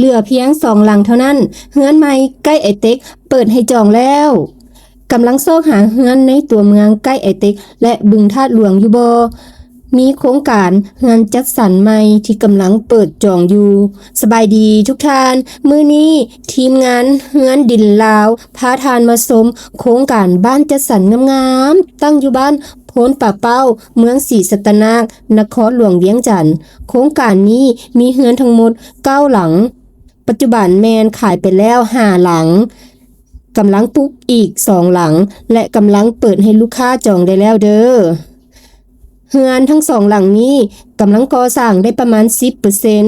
ເຫຼືອພຽງສອງຫຼັງເທົ່ານັ້ນ, ເຮືອນໃໝ່ໃກ້ໄອເຕັກເປີດໃຫ້ຈອງແລ້ວ. ກຳລັງຊອກຫາເຮືອນໃນຕົວເມືອງໃກ້ໄອເຕັກ ແລະ ບຶງທາດຫຼວງຢູ່ບໍ່? ມີໂຄງການເຮືອນຈັດສັນໃໝ່ທີ່ກຳລັງເປີດຈອງຢູ່. ສະບາຍດີທຸກທ່ານ, ມື້ນີ້ທີມງານເຮືອນດິນລາວພາທ່ານມາຊົມໂຄງການບ້ານຈັດສັນງາມໆ, ຕັ້ງຢູ່ບ້ານໂພນປາເປົ້າ, ເມືອງສີສັດຕະນາກ, ນະຄອນຫຼວງວຽງຈັນ. ໂຄງການນີ້ມີເຮືອນທັງໝົດເກົ້າຫຼັງ. ປັດຈຸບັນແມ່ນຂາຍໄປແລ້ວຫ້າຫຼັງ, ກຳລັງປຸກອີກສອງຫຼັງ ແລະ ກຳລັງເປີດໃຫ້ລູກຄ້າຈອງໄດ້ແລ້ວເດີ້. ເຮືອນທັງສອງຫຼັງນີ້ກຳລັງກໍ່ສ້າງໄດ້ປະມານສິບເປີເຊັນ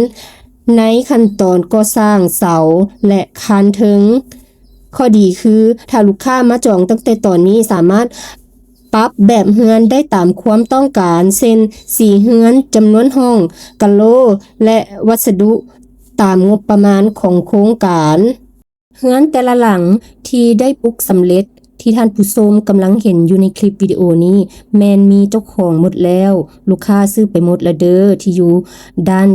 ໃນຂັ້ນຕອນກໍ່ສ້າງເສົາ ແລະ ຄານເທິງ. ຂໍ້ດີຄື ຖ້າລູກຄ້າມາຈອງຕັ້ງແຕ່ຕອນນີ້ ສາມາດປັບແບບເຮືອນໄດ້ຕາມຄວາມຕ້ອງການ ເຊັ່ນ ສີເຮືອນ, ຈຳນວນຫ້ອງ, ກະໂຫຼ ແລະ ວັດສະດຸ ຕາມງົບປະມານຂອງໂຄງການ. ເຮືອນແຕ່ລະຫຼັງທີ່ໄດ້ປຸກສຳເລັດ ທີ່ທ່ານຜູ້ຊົມກຳລັງເຫັນຢູ່ໃນຄລິບວິດີໂອນີ້ ແມ່ນມີເຈົ້າຂອງໝົດແລ້ວ. ລູກຄ້າຊື້ໄປໝົດລະເດີ້ ທີ່ຢູ່ດ້ານ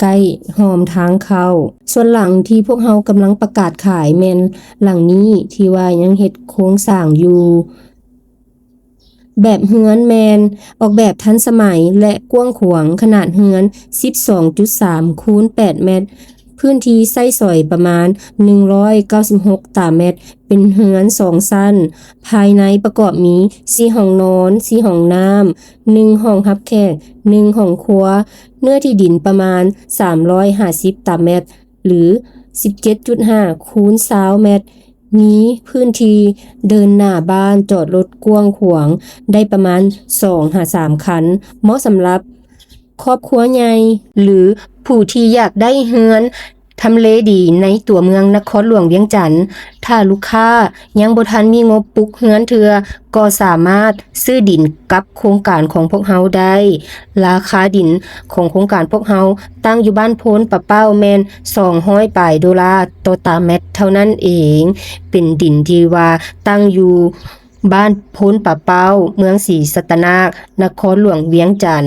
ໃກ້ຮ່ອມທາງເຂົ້າ. ສ່ວນຫຼັງທີ່ພວກເຮົາກຳລັງປະກາດຂາຍແມ່ນຫຼັງນີ້ ທີ່ວ່າຍັງເຮັດໂຄງສ້າງຢູ່. ແບບເຮືອນແມ່ນອອກແບບທັນສະໄໝ ແລະ ກວ້າງຂວາງ, ຂະໜາດເຮືອນສິບສອງຈຸດສາມຄູນແປດແມັດ, ພື້ນທີ່ໃຊ້ສອຍປະມານໜຶ່ງຮ້ອຍເກົ້າສິບຫົກຕາແມັດ, ເປັນເຮືອນສອງຊັ້ນ. ພາຍໃນປະກອບມີສີ່ຫ້ອງນອນ, ສີ່ຫ້ອງນ້ຳ, ໜຶ່ງຫ້ອງຮັບແຂກ, ໜຶ່ງຫ້ອງຄົວ, ເນື້ອທີ່ດິນປະມານສາມຮ້ອຍຫ້າສິບຕາແມັດ ຫຼື ສິບເຈັດຈຸດຫ້າຄູນຊາວແມັດ. ມີພື້ນທີ່ເດີ່ນໜ້າບ້ານຈອດລົດກວ້າງຂວາງໄດ້ປະມານສອງຫາສາມຄັນ, ເໝາະສຳລັບຄອບຄົວໃຫຍ່ ຫຼື ຜູ້ທີ່ຢາກໄດ້ເຮືອນທຳເລດີໃນຕົວເມືອງນະຄອນຫຼວງວຽງຈັນ. ຖ້າລູກຄ້າຍັງບໍ່ທັນມີງົບປຸກເຮືອນເທື່ອ, ກໍສາມາດຊື້ດິນກັບໂຄງການຂອງພວກເຮົາໄດ້. ລາຄາດິນຂອງໂຄງການພວກເຮົາຕັ້ງຢູ່ບ້ານໂພນປາເປົ້າແມ່ນສອງຮ້ອຍປາຍໂດລາຕໍ່ຕາແມັດເທົ່ານັ້ນເອງ. ເປັນດິນທີ່ວ່າຕັ້ງຢູ່ບ້ານໂພນປາເປົ້າ, ເມືອງສີສັດຕະນາກ, ນະຄອນຫຼວງວຽງຈັນ.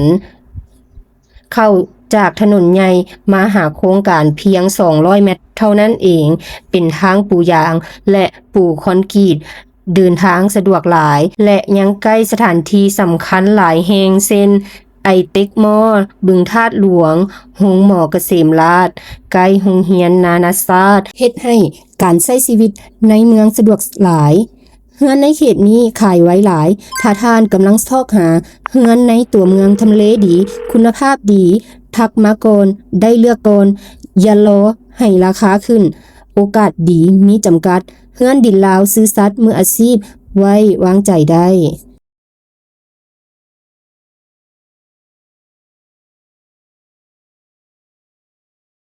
ເຂົ້າຈາກຖະໜົນໃຫຍ່ມາຫາໂຄງການພຽງສອງຮ້ອຍແມັດເທົ່ານັ້ນເອງ. ເປັນທາງປູຢາງ ແລະ ປູຄອນກຣີດ. ເດີນທາງສະດວກຫຼາຍ ແລະ ຍັງໃກ້ສະຖານທີ່ສຳຄັນຫຼາຍແຫ່ງ ເຊັ່ນ ໄອເຕັກມໍ, ບຶງທາດຫຼວງ, ໂຮງໝໍກະເສມລາດ, ໃກ້ໂຮງຮຽນນານາຊາດ, ເຮັດໃຫ້ການໃຊ້ຊີວິດໃນເມືອງສະດວກຫຼາຍ. ເຮືອນໃນເຂດນີ້ຂາຍໄວຫຼາຍ. ຖ້າທ່ານກຳລັງຊອກຫາເຮືອນໃນຕົວເມືອງທຳເລດີ, ຄຸນນະພາບດີ, ທັກມາກ່ອນ, ໄດ້ເລືອກກ່ອນ, ຢ່າລໍໃຫ້ລາຄາຂຶ້ນ. ໂອກາດດີມີຈຳກັດ. ເຮືອນດິນລາວຊື່ສັດ, ມືອາຊີບ, ໄວ້ວາງໃຈໄດ້.